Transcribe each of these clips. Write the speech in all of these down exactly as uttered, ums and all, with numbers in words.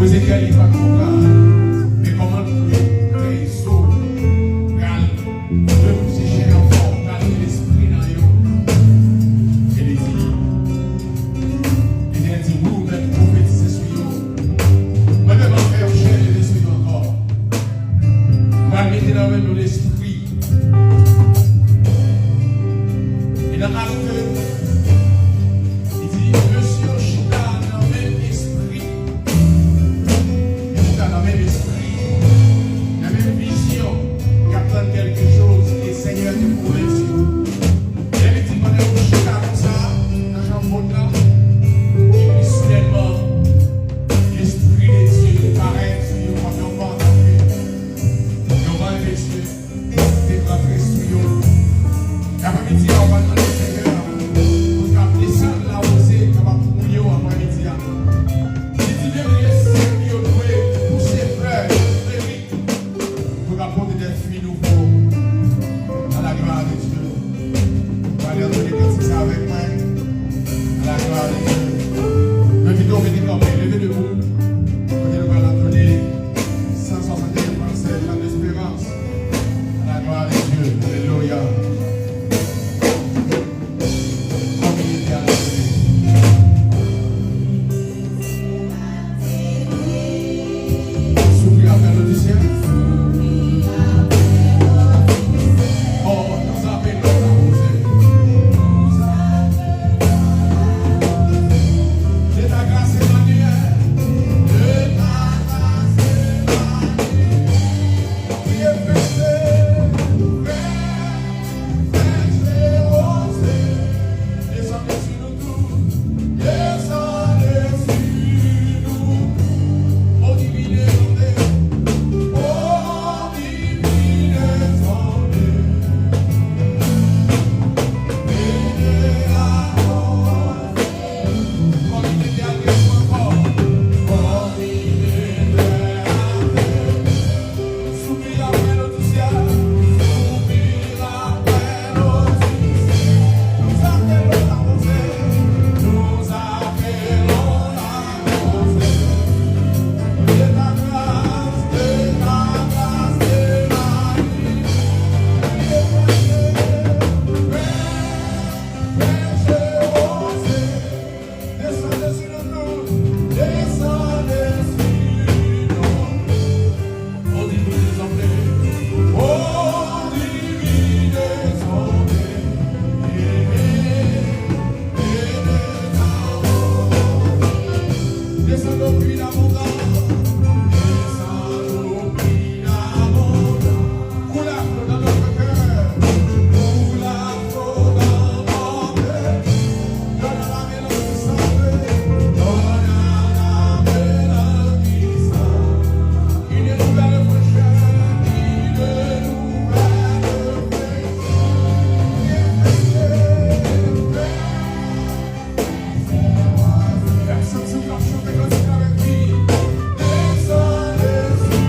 Ezekyèl li pa t konprann, men kòman l pou fè zo pral, lè pou se chè ankò, pral gen lespri nan yo. E li di, Letènèl di, wi, ou mèt pwofetize sou yo. Mwen menm ap fè yon chè leve sou yo ankò. Mwen mete nan men nou lespri. E nan Ak de, li di, mesye yo chita nan menm espri. Yo chita nan menm espri, nan menm vizyon, y ap tann kèlke choz ke Senyè te pwomèt yo. Lè li di, pandan yo chita konsa, nan janm vòt la, epi soudènman, Lespri de Dye te parèt sou yo kòm yon van, yon van enpetyè, te rantre sou yo. Aprèmidi a, w pral mande Senyè a pou l ka desann lawouze, kapab mouye w aprèmidi a. Li di, menm lespri yo dwe pouse flè, fleri. Pou ka pote de fwi nouvo. À la gloire de Dieu. Ou pral antone kantik sa avèk mwen. À la gloire de Dieu. Mwen envite w mete kanpe, leve debou. Kote nou pral antone san swasannteyen fransè, Chant d'espérance. À la gloire de Dieu. Alelouya. Kòm il était à l'origine. Soupir après l'Odyssée. Oh, nous appelons la rosée. De ta grâce, Emmanuel. De ta grâce, Emmanuel. Priye, priye, priye. Desann sou nou tout, desann sou nou tout, o divin désandu, o divin désandu, vini a nou, kòm li te al desann ankò, kòm li te al desann. Soupir après l'Odyssée, soupir après l'Odyssée. Nous appelons la rosée, nous appelons la rosée. De ta grâce, de ta grâce, de ta grâce. Desann sou nou tout, desann sou nou tout. O divin désandu, o divin désandu. Desann o pli abondan, desann o pli abondan. Coule à flot dans notre cœur. Coule à flot dans notre cœur. Donne à la mélodie sa fleur. Donne à la mélodie sa fleur. Une nouvelle fraîcheur, une nouvelle fraîcheur. Pèsonn sou k ap chante kantik avèk li. Desann, desann.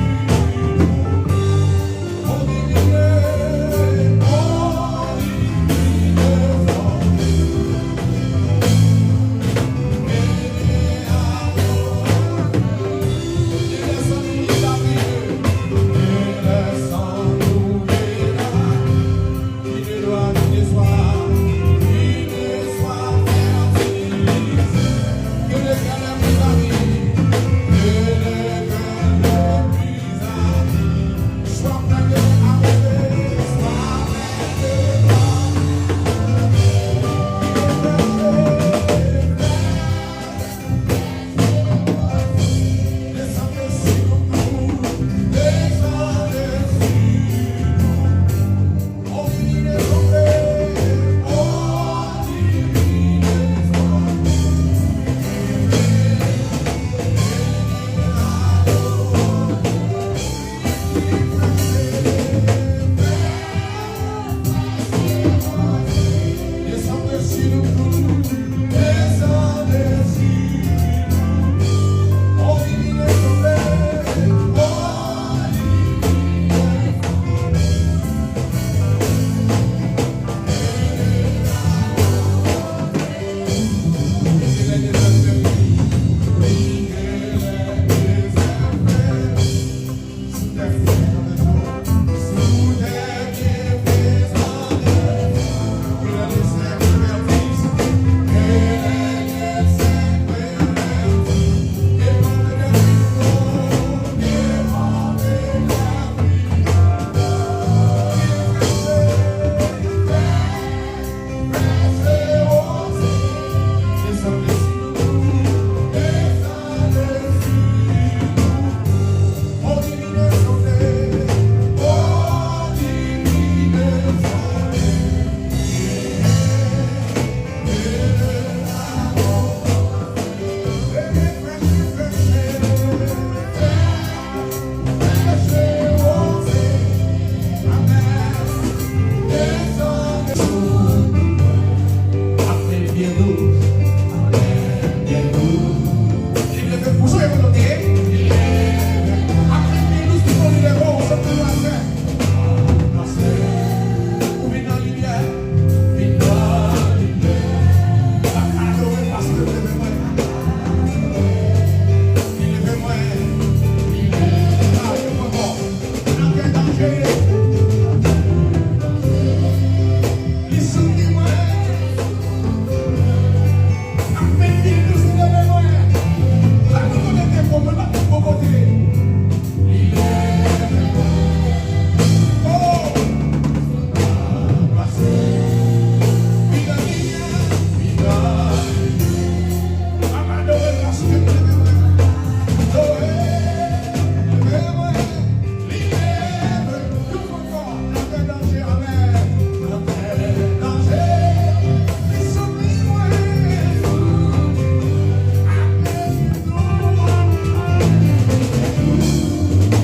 Byen dous. Byen dous. Li leve pou sa, e pou nou te. Li leve. Apre byen dous, pou nou leve, ou sot nan lwazè. Ou vin nan limyè. Vin nan limyè. Adore pastè, leve mwen. Li leve mwen. Li leve mwen. Nan tè danje. Li soutni mwen. Ak men li dous li leve mwen. Lè nou konnen te fò mwen pa te bon kote. Li leve mwen. Oh! Pase. Vin nan limyè. Vin nan limyè. Papa adore pastè leve mwen. Adore. Leve mwen. Li leve. Yon fwa ankò. Nan tè danje, amèn. Nan tè danje. Li soutni mwen. Amèn.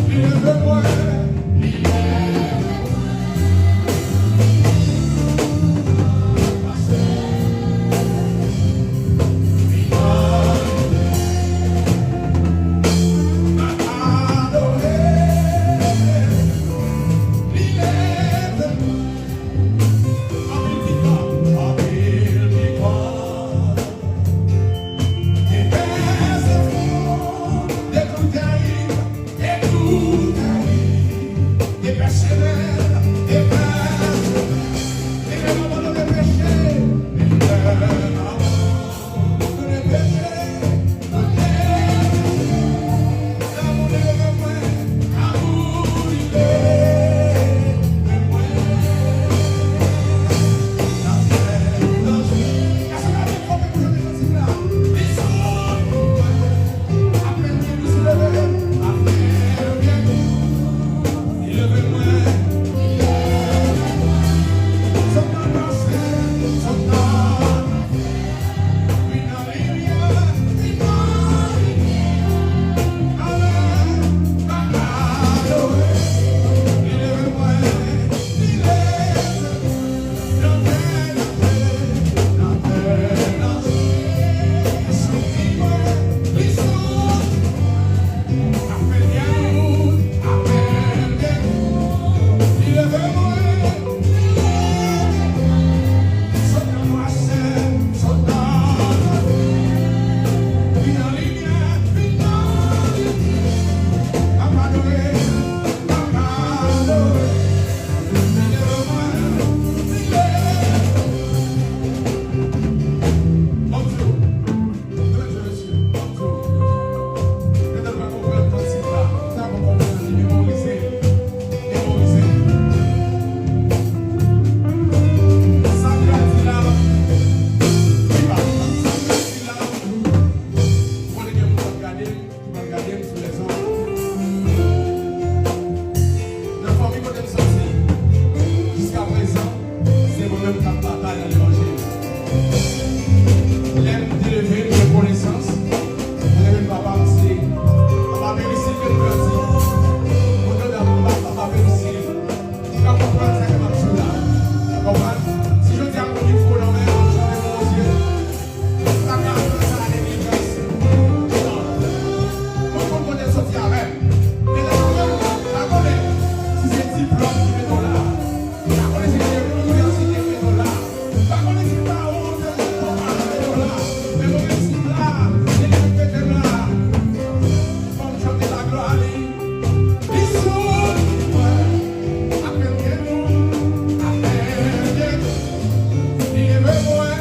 Li leve mwen. Li leve mwen. Depèche mwen, depèche mwen. Depèche mwen, depèche mwen. Depèche mwen, depèche mwen. Lanmou li leve mwen, lanmou li leve mwen. Nan tè danje. Èske w ka kanpe pou jwenn kantik la? Li soutni mwen. Apèn byen dous li leve, apèn byen dous li leve mwen. Sot nan lwazè, sot nan lwazè. Vin nan limyè, vin nan limyè. Amèn. Papa adore. Li leve mwen, li leve mwen. Ki pral gade m sou lèzòd. Nan fanmi kote m soti, jiskaprezan, se mwen menm k ap batay nan levanjil. Lè m te leve, m gen konesans, mwen leve papa m se papa Penisil ke m grandi. Mwen tande papa, papa Penisil. Ou ka konprann sa ke m ap di w la. Konprann? Si jodi a m pran mikwo nan men, m ap chante pou Bondye. M pa ka fè sa a neglijans. Non. Mwen konn kote l soti avè m. Genlè mwen menm, m pa konnen si se diplòm ki mete w la. M pa konnen si se inivèsite ki mete w la. M pa konnen si se pawòl ke papa mete w la. Men mwen menm si m la, se li ki mete m la. Fò m chante laglwa li. Li soutni mwen. Apèn byen dous, apèn byen dous. Li leve mwen.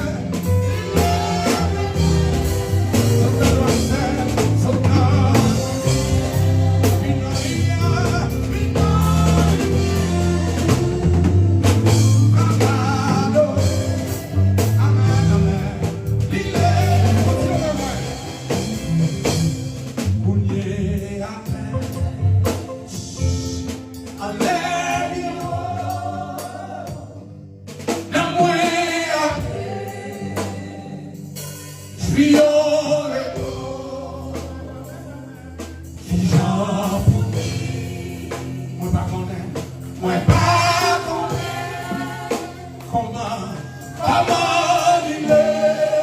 Nan mwen a, jwi yo repo. Kijan pou mwen pa konnen, mwen pa konnen kòman, kòman li ye.